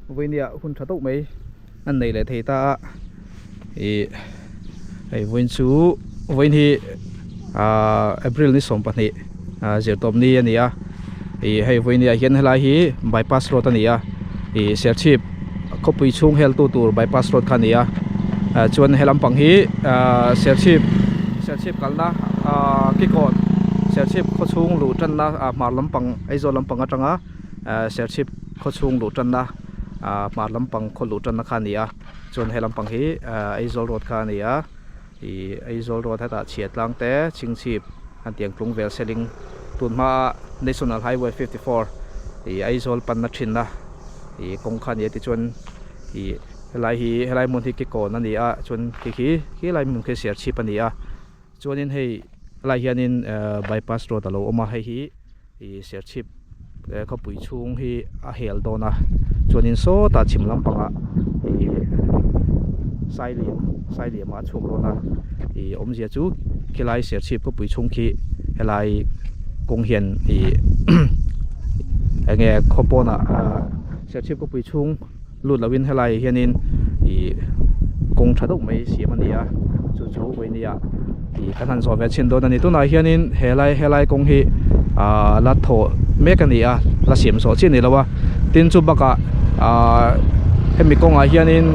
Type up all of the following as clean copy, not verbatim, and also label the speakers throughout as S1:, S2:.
S1: Vawinia hun tha deuh mai an nei leh thei ta a ih hei vawiin chu vawiin hi ahh April ni 22 ah zirtawp ni a ni a ih hei vawinia hian helai hi bypass road a ni a ih Serchhip khawpui chhung hel tu tur bypass road kha a ni a ah chuan he lampang hi ah Serchhip Serchhip kalna ah kikawn Serchhip khawchhung luh tanna ah hmar lampang Aizawl lampang atanga. Serchhip khaw chhung luh tanna ah hmar lampang khaw luh tanna kha a ni a chuan he lampang hi Aizawl road kha a ni a ih Aizawl road hetah chhiah tlang te chhingchhip an tih ang tlung vel seling tun hma a National Highway 54 ih Aizawl panna thinna ih kawng kha a ni a tichuan ih helai hi helai hmun hi kikawn a ni a chuan khi khi khilai hmun khi Serchhip a ni a chuanin hei helai hianin bypass road a lo awm a hei hi. Ih Serchhip khawpui chhung hi a hel dawn a chuanin sawtah chhim lampangah ih Sailiam Sailiamah a chhuak dawn a ih awmzia chu khilai Serchhip khawpui chhung khi helai kawng hian ih eng nge khaw pawnah ah Serchhip khawpui chhung lut loin helai hianin ih kawng tha deuh mai siam a ni a chu chu vawinia ih kan han zawh ve chhin dawn a ni tunah hianin helai helai kawng hi ahh la thawh mek a ni a la siam zawh chiah a ni lo a tin chu bakah ahh hemi kawngah hianin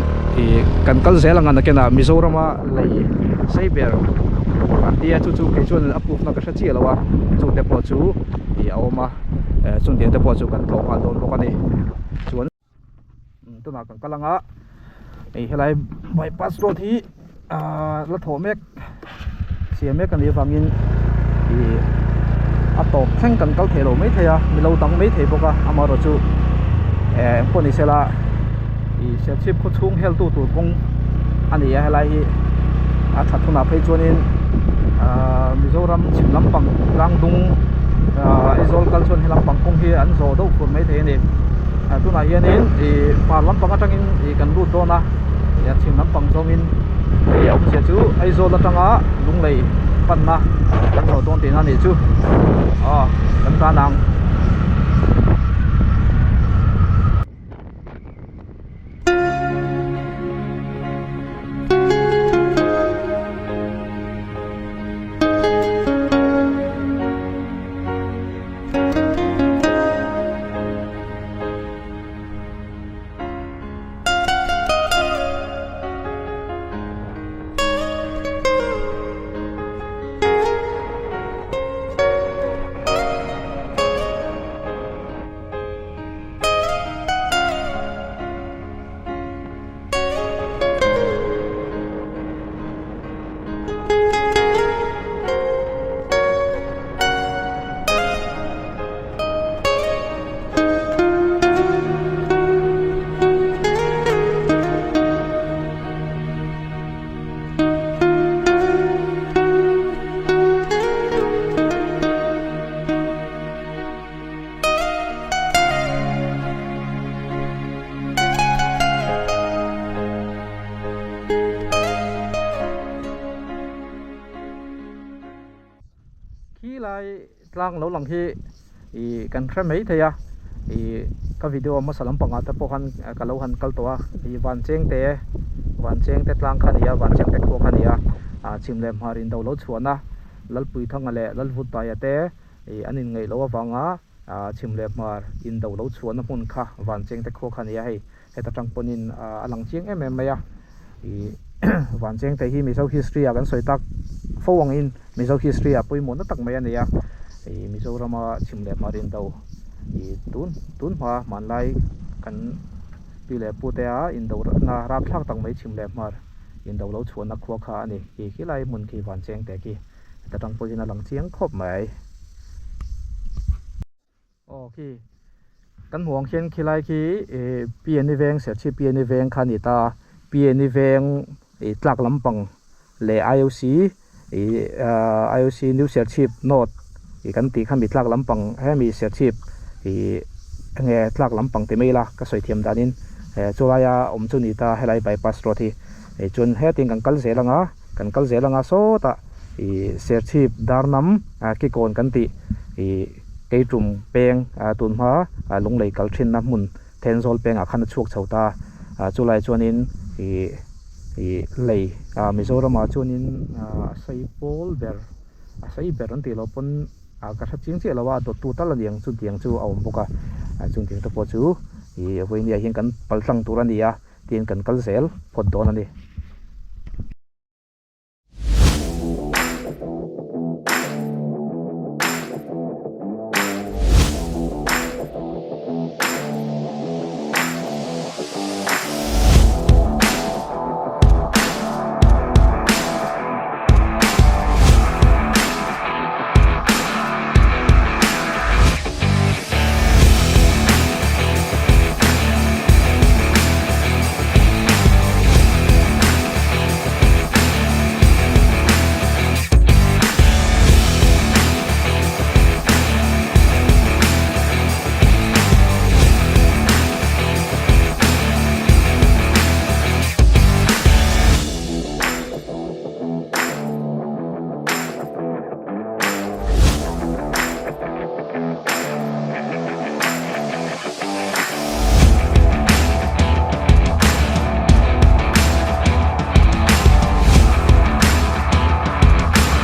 S1: ih kan kal zel ang a nakinah Mizorama lei sei ber an tia chu chu kei chuan a pukna ka hre chiah lo a chungte pawh chu ih a awm a chungte te pawh chu kan tlawh nghal dawn bawk a ni chuan. Tunah kan kal anga hei helai bypass road hi ahh la thawh mek siam mek a nih avangin ih a tawp thleng kan kal thei lo maithei a milo dang maithei bawk a amaherawhchu eh engpawh ni sela ih Serchhip khaw chhung hel tu tur kawng a ni a helai hi a that hunah phei chuanin ahh Mizoram chhim lampang tlangdung ahh Aizawl kal chuan he lampang kawng hi an zawh deuh fur maithei a ni. Tunah hianin ih hmar lampang atangin ih kan lut dawn a ih a chhim lampang zawngin ih a awmzia chu Aizawl atanga Lunglei panna kan zawh dawn tihna a nih chu aw kan tan ang. Khi lai tlang lo lang hi ih kan hre mai thei a ih ka video hmasa lampangah te pawh khan ka lo han kal tawh a ih van cheng te van cheng te tlang kha a ni a van cheng te khua kha a ni a ah chhim leh hmar in do lo chhuahna Lalpuithanga leh Lalvutaia te ih an inngeih loh avanga ah chhim leh hmar in do lo chhuahna hmun kha van cheng te khua kha a ni a hei heta tang pawhin a lang chiang em em mai a ih van cheng te hi Mizo history ah kan sawi tak fo angin Mizo history ah pawimawh na tak mai a ni a ih Mizorama chhim leh hmar in do ih tun tun hma hmanlai kan pi leh pu te a in do na rapthlak tak mai chhim leh hmar in do lo chhuahna khua kha a ni khi khilai hmun khi van cheng te khi heta tang pawhin a lang chiang khawp mai. Aw khi kan hmuh ang khian khilai khi ih Piani veng Serchhip Piani veng kha a ni ta a Piani veng ih tlak lampang leh IOC ih ah IOC New Serchhip North ih kan tih kha mi tlak lampang hemi Serchhip ih enge tlak lampang ti mai ila ka sawi thiam danin eh chulaia awm chu a ni ta helai bypass road hi ih chuan hetin kan kal zel ang a kan kal zel ang a sawtah ih Serchhip Darnam ah Kikawn kan tih ih. Keitum peng tun hma lunglei kal thinna hmun Thenzawl pengah khan a chhuak chho ta a chulai chuanin ih ih lei ah Mizoramah chuanin ah a sei pawl ber a sei ber an tih loh pawn ah ka hre chiang chiah lo a a dawttu tal a ni ang chu tiang chu a awm bawk a ah chung tiang te pawh chu ih vawinia hian kan pal tlang tur a ni a tiin kan kal zel phawt dawn a ni.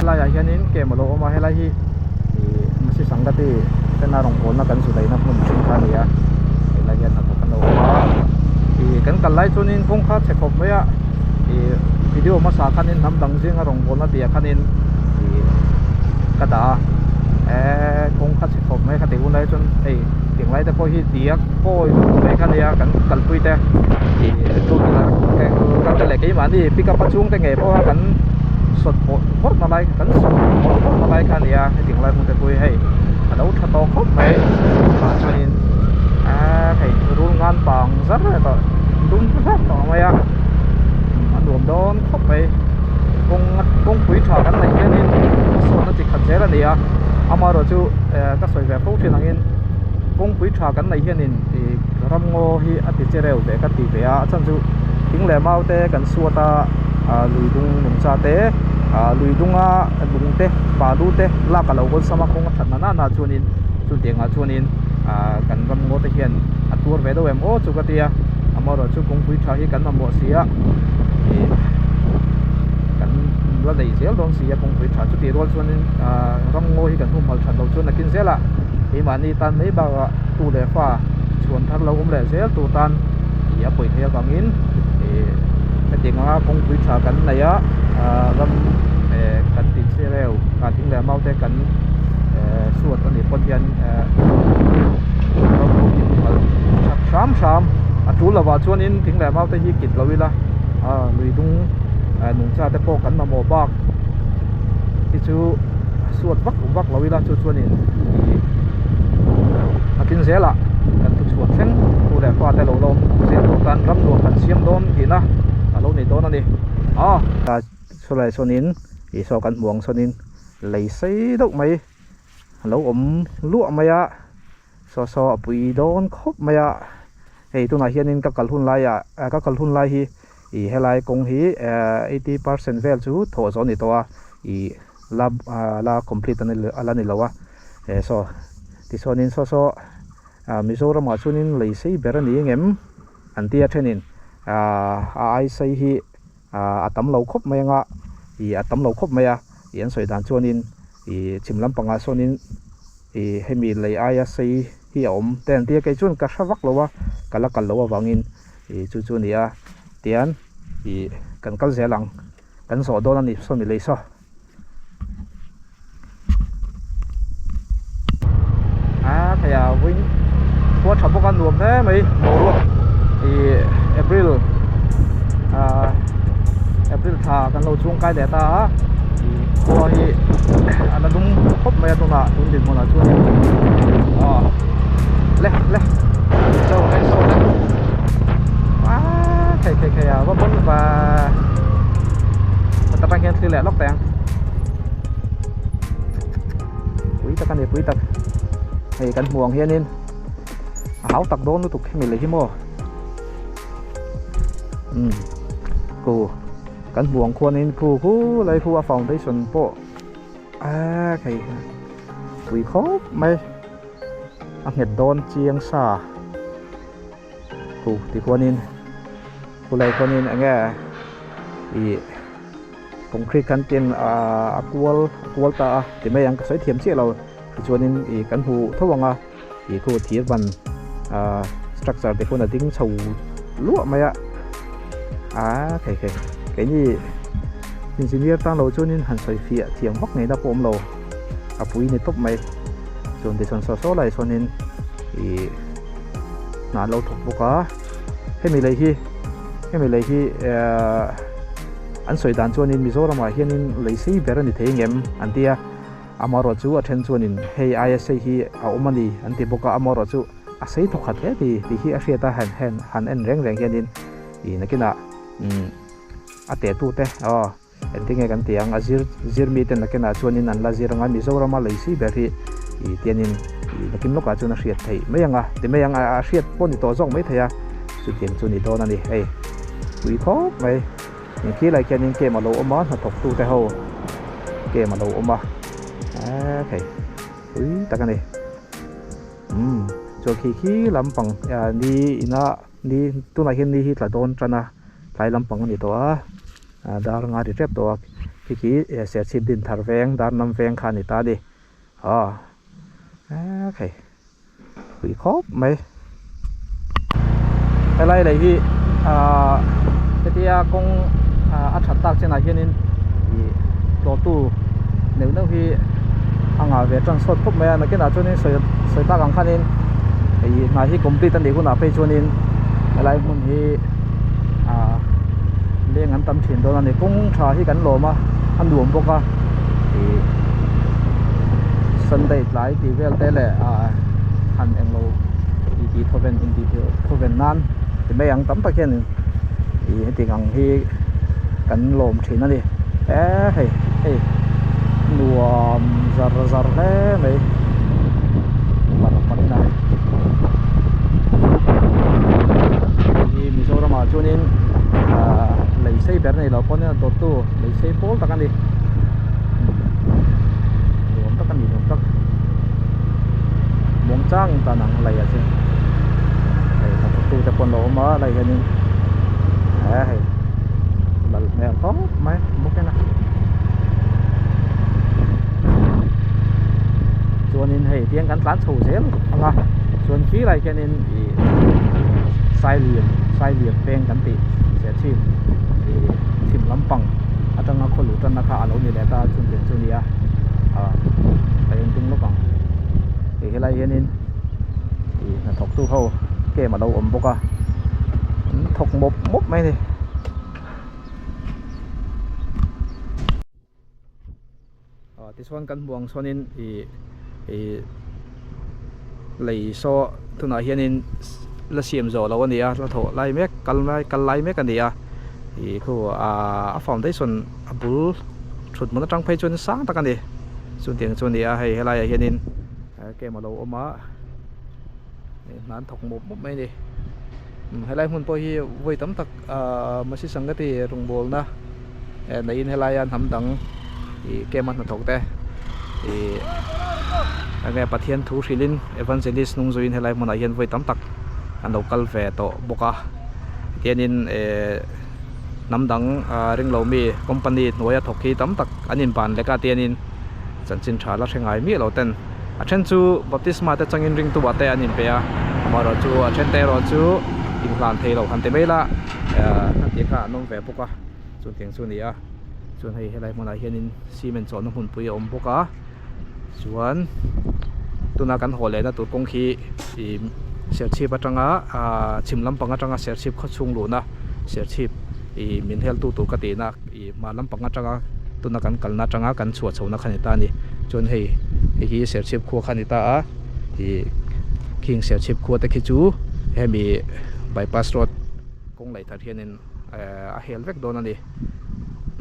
S1: Helaiah hianin kem a lo awm a helai hi ih Masi Sangati tena rawngbawlna kan zu daihna hmun thin kha a ni a helai hian hnathawk an lo awm a ih kan kal lai chuanin kawng kha chhe khawp mai a ih video hmasa khanin hnam dang zinga rawngbawlna tih ah khanin ih ka dah a eee kawng kha chhe khawp mai kha tih hun lai chuan hei tiang lai te pawh hi diak kawi lutuk mai kha nia kan kalpui te ih two wheeler kal te leh keimahni pick up a chhung te ngei pawh a kan sawt bawrh bawrh na lai kan sawt bawrh bawrh na lai kha ania hetiang lai hmun te pawh hi hei a lo tha tawh khawp mai tah chuanin eee hei rul ngan pang zar tawh dum hlak tawh mai a a nuam dawn khawp mai kawng kawngpui tha kan neih hianin hmasawnna chi khat zel a ni a amaherawh chu ka sawi ve fo thin angin kawngpui tha kan neih hianin ih ramngaw hi a ti che reuh ve ka ti ve a a chhan chu thing leh mau te kan suat a ah lui dung nungcha te ah lui dunga lung te balu te lak a lo awlsam a kawng a that na na na chuanin chutiang ah chuanin ah kan ramngaw te hian a tuar ve deuh em aw chu ka tia amaherawh chu kawngpui tha hi kan mamawh si a ih kan la nei zel dawn si a kawngpui tha chutih rual chuanin ah ramngaw hi kan humhalh that loh chuan nakin zel a keimahni tan mai bakah tu leh fa chhuan thar lo awm leh zel tur tan ih a pawi thei avangin ih hetiang anga kawngpui tha kan nei a ah ram eh kan tih che reuh ah thing leh mau te kan eh suat a nih pawh hian eh ramngaw hi humhalh that hram hram a tul lovah chuanin thing leh mau te hi kit lo ila ah lui dung eh nungcha te pawh kan mamawh bak hi chu suat vak vak lo ila chu chuanin ih a kin zelah kan thu chhuah thleng tu leh fa te lo la awm zel tur tan ram nuam kan siam dawn tihna a lo ni dawn a ni a. Chulai sawnin ih saw kan hmuh ang sawnin lei sei deuh mai a lo awm luah mai a saw saw a pui dawn khawp mai a hei tunah hianin ka kal hun laiah ka kal hun lai hi ih helai kawng hi ehh eighty percent vel chu thawh zawh a ni tawh a ih la la complete a la ni lo a eh saw tichuanin saw saw ah Mizoramah chuanin lei sei ber a ni engem an tia thenin ah a ai sei hi ah a tam lo khawp mai anga ih a tam lo khawp mai a ih an sawi dan chuanin ih chhim lampangah sawnin ih hemi lei aia sei hi a awm te an tia kei chuan ka hre vak lo a ka la kal loh avangin ih chu chu a ni a tian ih kan kal zel ang kan zawh dawn a ni sawmi lei saw. A thei a vawiin khua tha bawk a nuam hle mai boruak ih April ah April thla kan lo chhung kai leh ta a ih khua hi a la lum khawp mai a tunah tun dinhmunah chuanin aw le le chaw kan sawn a ah thei thei thei a va pawn va atang hian thli leh lawk teh ang. Pui tak a ni pui tak hei kan hmuh ang hianin a hau tak dawn lutuk hemi lei hi maw umm khu kan hmuh ang khuanin khu khu lai khu a foundation pawh aaa hei pui khawp mai a nghet dawn chiang sa. Khu tikhuanin khulai khuanin eng nge ih concrete khan ken ahh a kual a kual ta a ti mai ang ka sawi thiam chiah lo tichuanin ih kan hmu tho ang a ih khu thir ban ahh structure te khuan a ding chho luah mai a aaa khei khei keini engineer tan lo chuanin han sawi fiah thiam vak ngei na pawh awm lo a pui ni tawp mai chuan tichuan saw saw lai sawn in ih hna an lo thawk bawk a hemi lei hi hemi lei hi ehh an sawi dan chuanin Mizoramah hianin lei sei ber a ni thei ngem an ti a amaherawh chu a then chuanin hei aia sei hi a awm a ni an ti bawk a amaherawh chu a sei thawk khat hle ti tih hi a hriat a han han han en reng reng hianin ih nakinah umm a tehtute aw. Engtinge kan tih ang, a zir zir mite nakinah chuanin an la zir ang a, Mizorama lei si ber hi ih tianin ih nakin lawkah chuan a hriat theih mai ang a, ti mai ang a, a hriat pawh ni tawh zawk mai thei a, chutiang chu ni dawn a ni hei pui khawp mai. Engkhil ah khianin camp a lo awm a, hnathawktute ho camp a lo awm a, eee hei pui tak a ni. Umm chuan khi khi lampang ni ina ni tunah hian ni hi tla dawn tan a, tlai lampang a ni tawh a. Dar nga ri tep tawh a khi khi serchhip din thar veng dar nam veng kha a ni ta a ni aw ekhei pui khawp mai helai lei hi ahh hetia kawng a that tak chinah hianin ih tlawhtu neuh neuh hi a ngah ve tan sawt khawp mai a nakinah chuanin sawi sawi tak ang khanin ih hna hi complete a nih hunah phei chuanin helai hmun hi ah leng an tam thin dawn a ni kawng tha hi kan lawm a a nuam bawk a ih sunday tlai tih vel te leh ah han englo tih tih thawven intih thawven nan ti mai ang tam tak hian ih hetiang ang hi kan lawm thin a ni e hei hei nuam zar zar hle mai par in a hei hi Mizoram ah chuanin ahh lei sei ber nei lo pawh nia dawttu lei sei pawl tak a ni nuam tak a ni nuam tak muangchang tan ang lei ah chuan hei hnathawk tute pawh an lo awm a lai hianin he hei lal hmel khawp mai bawk en a chuanin hei tiang kan tlan chho zel ang a chuan khi lai khianin ih sailiam sailiam peng kan tih serchhip ih chhim lampang atanga khaw luh tanna kha a lo ni leh ta chung tiang chu a ni a ah ka en tum lawk ang ih helai hianin ih hnathawk tu ho camp a lo awm bawk a an thawk mawp mawp mai a ni. Ah tichuan kan hmuh ang sawn ih ih lei saw tunah hianin la siam zawh loh a ni a la thawh lai mek kal lai kal lai mek a ni a ih khu ah a foundation a bul thut hmun atang phei chuan sang tak a ni chutiang chu a ni a hei helaiah hianin camp a lo awm a. Hna an thawk mawp mawp mai a ni helai hmun pawh hi vawi tam tak ahh Masi Sangati rawngbawlna eh neihin helaia hnam dang ih camp a hnathawk te ih enge Pathian thu hrilhin evangelist hnung zuiin helai hmunah hian vawi tam tak an lo kal ve tawh bawk a tianin eh hnam dang ah ringlo mi company hnuaia thawk hi tam tak an inban lek a tianin chanchin tha la hre ngai miah lo ten. A then chu baptisma te changin ringtu ah te an inpe a, amaherawhchu a then te erawh chu inhlan thei lo han ti mai la ehh a tih kha an awm ve bawk a, chutiang chu a ni a, chuan hei helai hmunah hianin cement chawhna hmunpui a awm bawk a, chuan tuna kan haw lehna tur kawng khi ih serchhip atanga ahh chhim lampang atanga serchhip khawchhung luhna serchhip ih min heltu tur ka tihna. Ih hma lampang atanga tuna kan kalna atanga kan chhuah chhohna kha a ni ta a ni chuan hei hei hi serchhip khua kha a ni ta a ih khing serchhip khua te khi chu hemi bypass road kawng laih thar hianin ehh a hel vek dawn a ni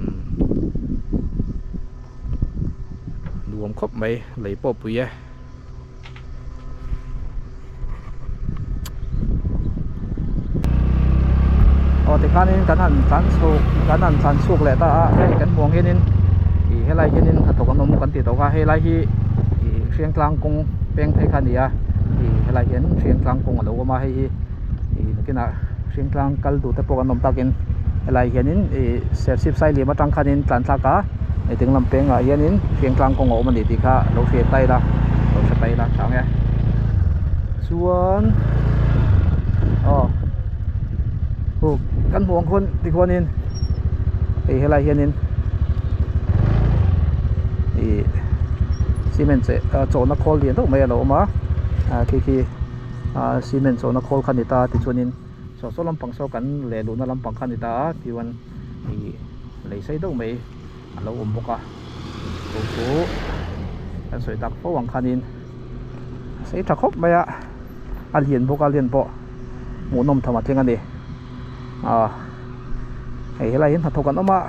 S1: umm nuam khawp mai lei pawh pui e. Aw tikhanin kan han tlan chhuk kan han tlan chhuak leh ta a hei kan hmuh ang hianin ih helai hianin hnathawk an awm kan tih tawh kha helai hi ih hriangtlang kawng peng phei kha a ni a ih helai hian hriangtlang kawng a lo awm a hei hi ih. Nakinah hringtlang kal duh te pawh kan awm takin helaiah hianin ih serchhip sailiam atang khanin tlan thlak a hei ding lam pengah hianin hringtlang kawng a awm a ni tih kha lo hria ta ila lo hre ta ila tha ang e chuan aw hu kan hmuh ang khuan tikhuanin hei helaiah hianin ih cement cheh chawhna khawl lian deuh mai a lo awm a ah khi khi. Ahh cement chawhna khawl kha a ni ta a tichuanin saw saw lampang saw kan leh luhna lampang kha a ni ta a tichuan ih lei sei deuh mai a lo awm bawk a chu chu kan sawi tak fo ang khanin a sei tha khawp mai a a lian bawk a lian pawh hmuhnawm tham a thleng a ni ah hei helai hi hnathawk an awm a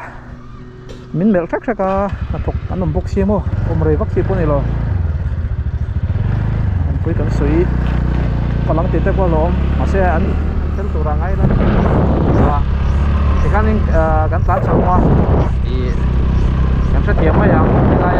S1: min melh hrek hrek a hnathawk an awm bawk sia maw awm rei vak chi pawh a ni lo awmpui kan sawi palang tih te pawh a lo awm mahse an fel tur ah ngai ila a tikhanin ah kan tlan chho ang a ih kan hrethiam mai ang helai.